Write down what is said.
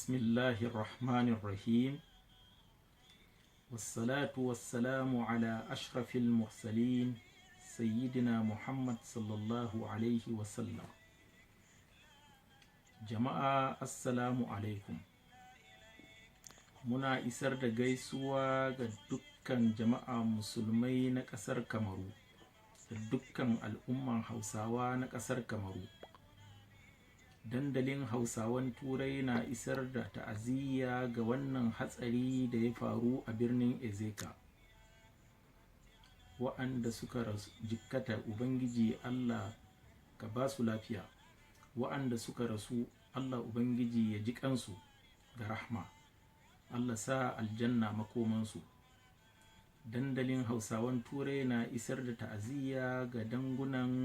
بسم الله الرحمن الرحيم، والصلاة والسلام على أشرف المرسلين سيدنا محمد صلى الله عليه وسلم. Jama'a, assalamu alaikum. Muna isar da gaisuwa ga dukkan jama'a musulmai na ƙasar Kamaru da dukkan al'umman Hausawa na ƙasar Kamaru. Dandalin Hausawan Turai na isar da ta'aziyya ga wannan hatsari da ya faru a birnin Ezeka. Wa'anda suka jikkata, Ubangiji Allah ka ba su lafiya. Wa'anda suka rasu, Allah Ubangiji ya ji kansu da rahma, Allah sa aljanna makomansu. Dandalin Hausawan Turai na isar da ta'aziyya ga dangunan